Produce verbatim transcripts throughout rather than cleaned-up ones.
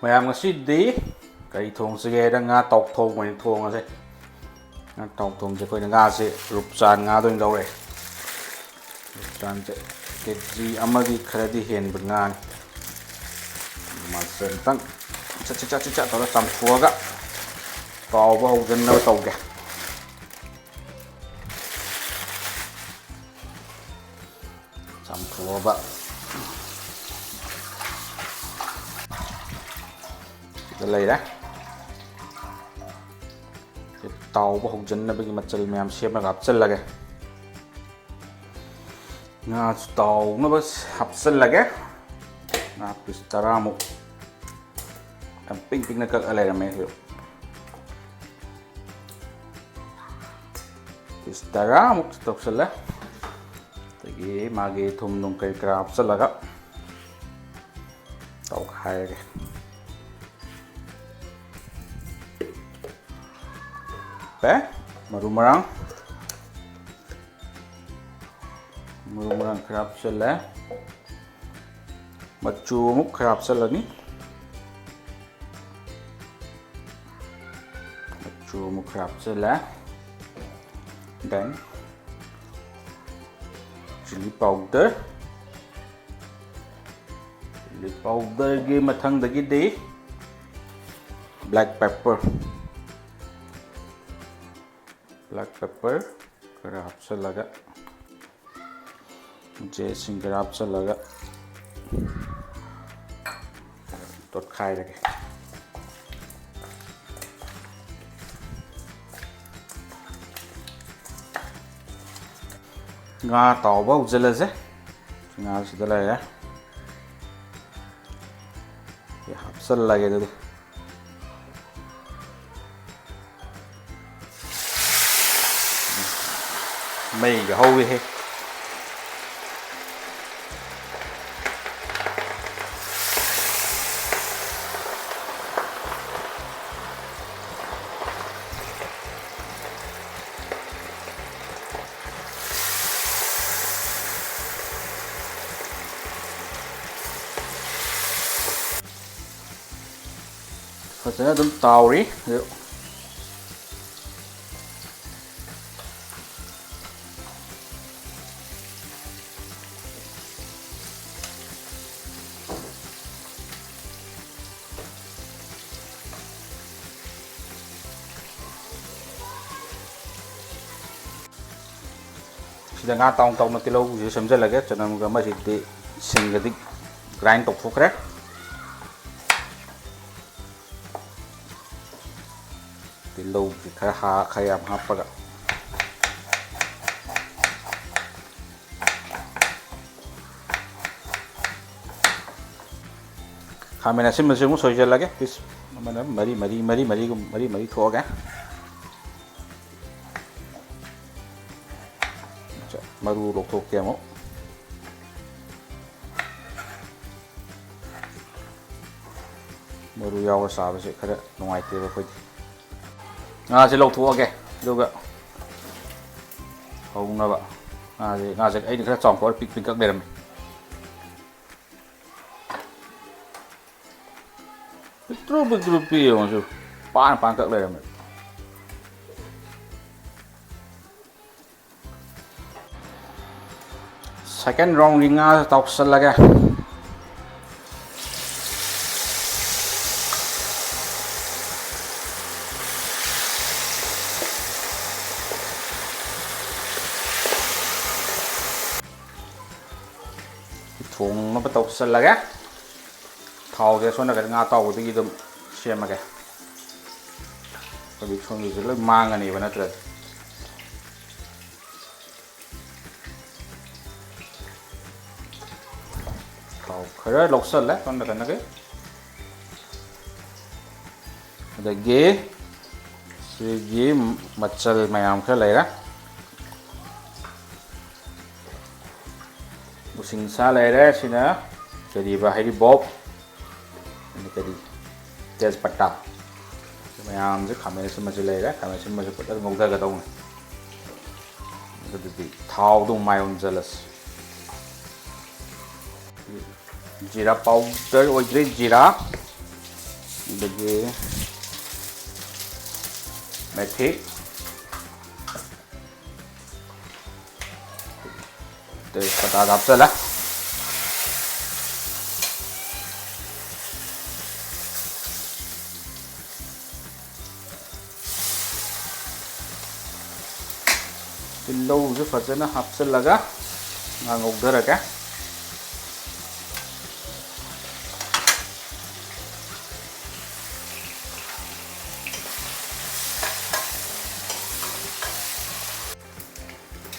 ꯃꯌꯥꯝ, ꯉꯁꯤꯗꯤ ꯀꯔꯤ ꯊꯣꯡꯁꯤꯒꯦ ꯍꯥꯏꯗ, ꯉꯥ ꯇꯥꯎꯊꯣꯡ ꯑꯣꯏꯅ ꯊꯣꯡꯉꯁꯦ꯫ ꯉꯥ ꯇꯥꯎꯊꯣꯡꯁꯦ ꯑꯩꯈꯣꯏꯅ ꯉꯥꯁꯦ ꯔꯨꯞꯆꯥꯟ ꯉꯥꯗ ꯑꯣꯏꯅ ꯂꯧꯔꯛꯑꯦ꯫ ꯔꯨꯞꯆꯥꯟꯁꯦ ꯀꯦ ꯖꯤ ꯑꯃꯒꯤ ꯈꯔꯗꯤ ꯍꯦꯟꯕ ꯉꯥꯅꯤ꯫ ꯃꯥꯁꯦ ꯑꯝꯇꯪ ꯆꯠ ꯆꯠ ꯆꯠ ꯆꯠ ꯇꯧꯔ ꯆꯥꯝꯊꯣꯛꯑꯒ ꯇꯥꯎꯕ ꯍꯧꯖꯤꯟꯅꯕ ꯇꯧꯒꯦ꯫ ꯆꯥꯝꯊꯣꯛꯑꯕ ꯁꯤꯗ ꯂꯩꯔꯦ꯫ ꯇꯥꯎꯕ ꯍꯧꯖꯤꯟꯅꯕꯒꯤ ꯃꯆꯜ ꯃꯌꯥꯝ ꯁꯦꯝꯃꯒ ꯍꯥꯞꯆꯤꯜꯂꯒꯦ꯫ ꯉꯥꯁꯨ ꯇꯥꯎꯅꯕ ꯍꯥꯞꯆꯤꯜꯂꯒꯦ꯫ ꯉꯥ ꯄꯤꯁ ꯇꯔꯥꯃꯨꯛ ꯌꯥꯝ ꯄꯤꯛ ꯄꯤꯛꯅ ꯀꯛꯑ ꯂꯩꯔꯝꯃꯦ꯫ ꯄꯤꯁ ꯇꯔꯥꯃꯨꯛ ꯇꯧꯁꯜꯂꯦ꯫ ꯑꯗꯒꯤ ꯃꯥꯒꯤ ꯊꯨꯝ ꯅꯨꯡ ꯀꯔꯤ ꯀꯔꯥ ꯍꯥꯞꯆꯜꯂꯒ ꯇꯧꯈꯥꯏꯔꯒꯦ꯫ ꯄꯦ, ꯃꯔꯨ ꯃꯔꯥꯡ, ꯃꯔꯨ ꯃꯔꯥꯡ ꯈꯔ ꯍꯥꯞꯆꯜꯂꯦ꯫ ꯃꯆꯨ ꯑꯃꯨꯛ ꯈꯔ ꯍꯥꯞꯆꯜꯂꯅꯤ꯫ ꯃꯆꯨ ꯑꯃꯨꯛ ꯈꯔ ꯍꯥꯞꯆꯜꯂꯦ꯫ Then, chilli powder, chilli powderꯒꯤ ꯃꯊꯪꯗꯒꯤꯗꯤ black pepper, black pepper ꯈꯔ ꯍꯥꯞꯆꯜꯂꯒ, ꯃꯆꯦꯁꯤꯡ ꯈꯔ ꯍꯥꯞꯆꯜꯂꯒ ꯇꯣꯠꯈꯥꯏꯔꯒꯦ꯫ ꯉꯥ ꯇꯥꯎꯕ ꯍꯧꯖꯤꯜꯂꯁꯦ꯫ ꯉꯥꯁꯤꯗ ꯂꯩꯔꯦ꯫ ꯁꯤ ꯍꯥꯞꯆꯜꯂꯒꯦ ꯑꯗꯨꯗꯤ꯫ ꯃꯩꯒ ꯍꯧꯋꯤꯍꯦ꯫ ꯐꯖꯅ ꯑꯗꯨꯝ ꯇꯥꯎꯔꯤ꯫ ꯑꯗꯨ ꯁꯤꯗ ꯉꯥ ꯇꯥꯎ ꯇꯥꯎꯅ ꯇꯤꯜꯍꯧꯁꯤꯁꯨ ꯁꯦꯝꯖꯤꯜꯂꯒꯦ꯫ ꯆꯅꯝꯒ ꯑꯃꯁꯤꯗꯤ ꯁꯤꯡꯒꯗꯤ grind ꯇꯧꯊꯣꯛꯈ꯭ꯔꯦ꯫ ꯇꯤꯜꯍꯧꯁꯤ ꯈꯔ ꯍꯥ-, ꯈꯔ ꯌꯥꯝ ꯍꯥꯞꯄꯒ꯫ ꯈꯥꯃꯦꯟ ꯑꯁꯤꯟꯕꯁꯤ ꯑꯃꯨꯛ ꯁꯣꯏꯖꯜꯂꯒꯦ꯫ Piece ꯑꯃꯅ ꯃꯔꯤ, ꯃꯔꯤ, ꯃꯔꯤ, ꯃꯔꯤꯒꯨꯝ-, ꯃꯔꯤ, ꯃꯔꯤ ꯊꯣꯛꯑꯒꯦ꯫ ꯃꯔꯨ ꯂꯧꯊꯣꯛꯀꯦ ꯑꯃꯨꯛ꯫ ꯃꯔꯨ ꯌꯥꯎꯔ ꯆꯥꯕꯁꯦ ꯈꯔ ꯅꯨꯡꯉꯥꯏꯇꯦꯕ ꯑꯩꯈꯣꯏꯗꯤ꯫ ꯉꯥꯁꯦ ꯂꯧꯊꯣꯛꯑꯒꯦ, ꯑꯗꯨꯒ ꯍꯧꯅꯕ꯫ ꯉꯥꯁꯦ, ꯉꯥꯁꯦ ꯑꯩꯅ ꯈꯔ ꯆꯥꯎꯊꯣꯛꯑ ꯄꯤꯛ ꯄꯤꯛ ꯀꯛ ꯂꯩꯔꯝꯃꯦ꯫ ꯄꯤꯛꯇ꯭ꯔꯨ ꯄꯤꯛꯇ꯭ꯔꯨ ꯄꯤꯛꯑꯦ ꯌꯦꯡꯉꯨ ꯁꯤ꯫ ꯄꯥꯅ ꯄꯥꯅ ꯀꯛ ꯂꯩꯔꯝꯃꯦ꯫ Second round ꯒꯤ ꯉꯥ ꯇꯥꯎꯁꯜꯂꯒꯦ꯫ ꯊꯣꯡꯅꯕ ꯇꯧꯁꯜꯂꯒꯦ꯫ ꯊꯥꯎꯁꯦ ꯁꯣꯝ ꯅꯥꯀꯟ ꯉꯥ ꯑꯇꯥꯎꯕꯗꯒꯤ ꯑꯗꯨꯝ ꯁꯦꯝꯃꯒꯦ꯫ ꯍꯧꯖꯤꯛ ꯁꯣꯝꯒꯤꯁꯦ ꯂꯣꯏ ꯃꯥꯡꯉꯅꯦꯕ ꯅꯠꯇ꯭ꯔꯗꯤ꯫ ꯊꯥꯎ ꯈꯔ ꯂꯧꯁꯜꯂꯦ ꯁꯣꯝ ꯅꯥꯀꯟꯗꯒꯤ꯫ ꯑꯗꯒꯤ ꯁꯤꯒꯤ ꯃꯆꯜ ꯃꯌꯥꯝ ꯈꯔ ꯂꯩꯔꯦ꯫ ꯎꯁꯤꯡꯁꯥ ꯂꯩꯔꯦ, ꯁꯤꯅ ꯀꯔꯤꯕ, ꯍꯩꯔꯤꯕꯣꯞ, ꯑꯗꯩ ꯀꯔꯤ, ꯇꯦꯖꯄꯇꯥ, ꯁꯤ ꯃꯌꯥꯝꯁꯦ, ꯈꯥꯃꯦꯟ ꯑꯁꯤꯟꯕꯁꯨ ꯂꯩꯔꯦ꯫ ꯈꯥꯃꯦꯟ ꯑꯁꯤꯟꯕꯁꯨ ꯐꯖꯅ ꯉꯧꯊꯒꯗꯧꯅꯤ꯫ ꯑꯗꯨꯗꯤ ꯊꯥꯎꯗꯣ ꯃꯥꯏ ꯑꯣꯟꯁꯤꯜꯂꯁꯤ꯫ ꯖꯤꯔꯥ powder ꯑꯣꯏꯗ꯭ꯔꯦ, ꯖꯤꯔꯥ꯫ ꯑꯗꯒꯤ ꯃꯦꯊꯤ, ꯇꯦꯖꯄꯇꯥ ꯍꯥꯞꯆꯜꯂꯦ꯫ ꯇꯤꯜꯍꯧꯁꯨ ꯐꯖꯅ ꯍꯥꯞꯆꯤꯜꯂꯒ ꯉꯥ ꯉꯧꯊꯔꯒꯦ꯫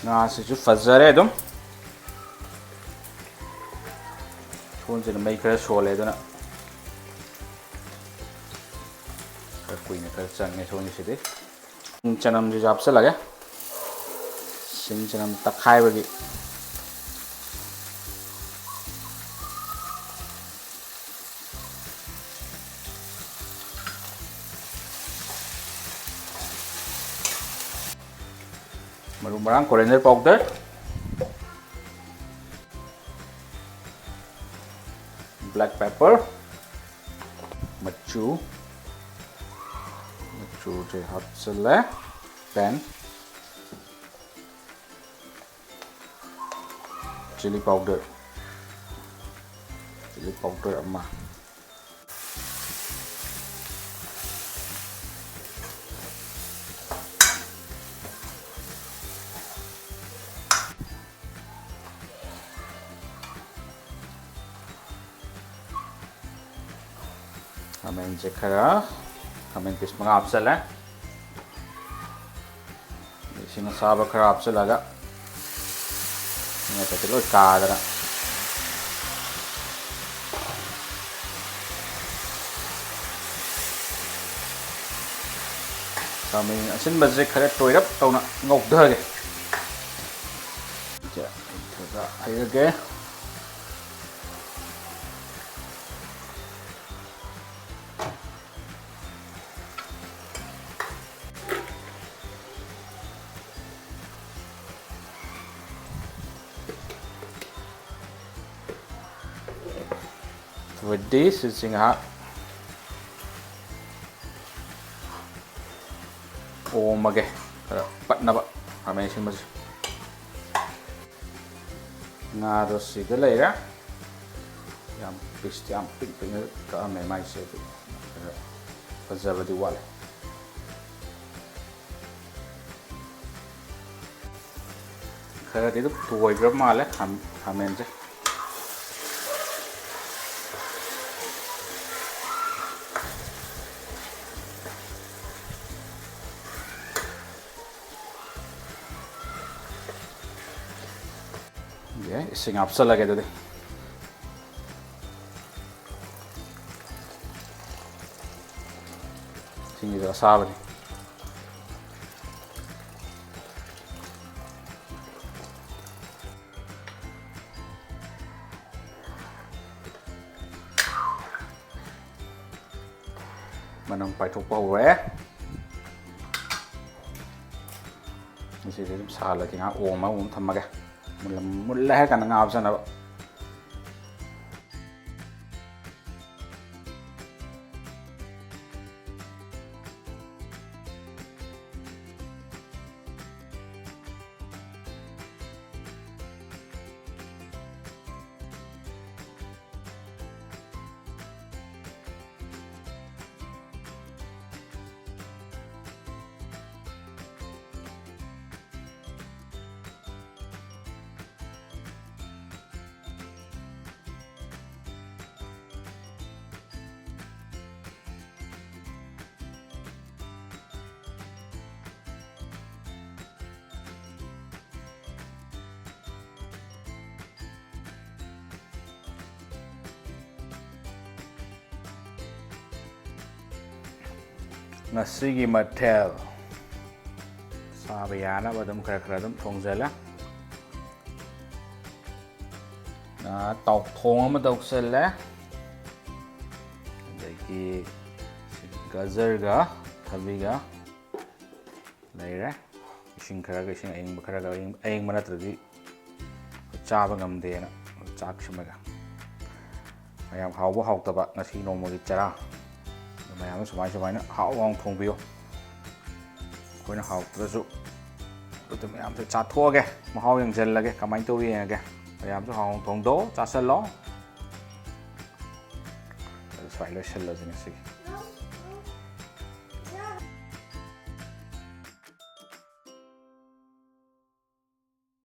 ꯉꯥꯁꯤꯁꯨ ꯐꯖꯔꯦ ꯑꯗꯨꯝ꯫ ꯁꯣꯝꯁꯤꯅ ꯃꯩ ꯈꯔ ꯁꯣꯜꯂꯦ, ꯑꯗꯨꯅ ꯈꯔ ꯀꯨꯏꯅ ꯈꯔ ꯆꯪꯉꯦ ꯁꯣꯝꯒꯤꯁꯤꯗꯤ꯫ ꯆꯅꯝꯁꯤꯁꯨ ꯍꯥꯞꯆꯤꯜꯂꯒꯦ, ꯁꯤꯡ ꯆꯅꯝ ꯇꯛꯈꯥꯏꯕꯒꯤ꯫ ꯃꯔꯨ ꯃꯔꯥꯡ, coriander powder, black pepper, ꯃꯆꯨ, ꯃꯆꯨꯁꯦ ꯍꯥꯞꯆꯤꯜꯂꯦ, then chilli powder, chilli powder ꯑꯃ, ꯈꯥꯃꯦꯟꯁꯦ ꯈꯔ, ꯈꯥꯃꯦꯟ piece ꯃꯉꯥ ꯍꯥꯞꯆꯜꯂꯦ꯫ ꯏꯁꯤꯡ ꯑꯁꯥꯕ ꯈꯔ ꯍꯥꯞꯆꯤꯜꯂꯒ ꯃꯊꯛꯇ ꯂꯣꯏ ꯀꯥꯗꯅ꯫ ꯈꯥꯃꯦꯟ ꯑꯁꯤꯟꯕꯁꯦ ꯈꯔ ꯇꯣꯏꯔꯞ ꯇꯧꯅ ꯉꯧꯊꯒꯦ꯫ ꯈꯔ ꯍꯩꯔꯒꯦ꯫ With this, ꯁꯤꯁꯤ ꯉꯥꯏꯍꯥꯛ ꯑꯣꯝꯃꯒꯦ, ꯈꯔ ꯄꯠꯅꯕ ꯈꯥꯃꯦꯟ ꯑꯁꯤꯟꯕꯁꯦ꯫ ꯉꯥꯗꯣ ꯁꯤꯗ ꯂꯩꯔꯦ꯫ ꯌꯥꯝ ꯄꯤꯁꯇꯤ ꯌꯥꯝ ꯄꯤꯛ ꯄꯤꯛꯅ ꯀꯛꯑꯝꯃꯦ ꯃꯥꯏꯁꯦ, ꯑꯗꯨ ꯈꯔ ꯐꯖꯕꯗꯤ ꯋꯥꯠꯂꯦ꯫ ꯈꯔꯗꯤ ꯑꯗꯨꯝ ꯇꯣꯏꯈ꯭ꯔ ꯃꯥꯜꯂꯦ ꯈꯥꯝ-, ꯈꯥꯃꯦꯟꯁꯦ꯫ ꯑꯣꯀꯦ, ꯏꯁꯤꯡ ꯍꯥꯞꯆꯜꯂꯒꯦ ꯑꯗꯨꯗꯤ꯫ ꯏꯁꯤꯡꯁꯤꯁꯨ ꯑꯁꯥꯕꯅꯤ꯫ ꯃꯅꯝ ꯄꯥꯏꯊꯣꯛꯄ ꯍꯧꯔꯦ꯫ ꯃꯁꯤꯁꯦ ꯑꯗꯨꯝ ꯁꯥꯍꯜꯂꯒꯦ, ꯉꯥꯏꯍꯥꯛ ꯑꯣꯝꯃ ꯑꯃꯨꯛ ꯊꯝꯃꯒꯦ꯫ ꯃꯨꯜꯂ-, ꯃꯨꯜꯂꯦ ꯍꯥꯏꯔ ꯀꯥꯟꯗ ꯉꯥ ꯍꯥꯞꯆꯅꯕ꯫ ꯉꯁꯤꯒꯤ ꯃꯊꯦꯜ ꯆꯥꯕ ꯌꯥꯅꯕ ꯑꯗꯨꯝ ꯈꯔ ꯈꯔ ꯑꯗꯨꯝ ꯊꯣꯡꯖꯜꯂꯦ꯫ ꯉꯥ ꯇꯥꯎꯊꯣꯡ ꯑꯃ ꯇꯧꯁꯜꯂꯦ꯫ ꯑꯗꯒꯤ ꯒꯖꯔꯒ ꯊꯕꯤꯒ ꯂꯩꯔꯦ꯫ ꯏꯁꯤꯡ ꯈꯔꯒ, ꯏꯁꯤꯡ ꯑꯌꯤꯡꯕ ꯈꯔꯒ, ꯑꯌꯤꯡ-, ꯑꯌꯤꯡꯕ ꯅꯠꯇ꯭ꯔꯗꯤ ꯑꯩꯈꯣꯏ ꯆꯥꯕ ꯉꯝꯗꯦꯅ ꯆꯥꯛꯁꯤꯃꯒ꯫ ꯃꯌꯥꯝ ꯍꯥꯎꯕ ꯍꯥꯎꯇꯕ ꯉꯁꯤ ꯅꯣꯡꯃꯒꯤ ꯆꯔꯥ꯫ ꯑꯗꯨ ꯃꯌꯥꯝꯅ ꯁꯨꯃꯥꯏ ꯁꯨꯃꯥꯏꯅ ꯍꯥꯎ ꯍꯥꯎꯅ ꯊꯣꯡꯕꯤꯌꯨ꯫ ꯑꯩꯈꯣꯏꯅ ꯍꯥꯎꯇ꯭ꯔꯁꯨ ꯑꯗꯨ ꯃꯌꯥꯝꯁꯨ ꯆꯥꯊꯣꯛꯑꯒꯦ, ꯃꯍꯥꯎ ꯌꯦꯡꯁꯤꯜꯂꯒꯦ ꯀꯃꯥꯏꯅ ꯇꯧꯏ ꯌꯦꯡꯉꯒꯦ꯫ ꯃꯌꯥꯝꯁꯨ ꯍꯥꯎꯅ ꯊꯣꯡꯗꯣꯛꯑꯣ, ꯆꯥꯁꯤꯜꯂꯣ꯫ ꯑꯗꯨ ꯁ꯭ꯋꯥꯏ ꯂꯣꯏꯁꯤꯜꯂꯁꯤ ꯉꯁꯤꯒꯤ꯫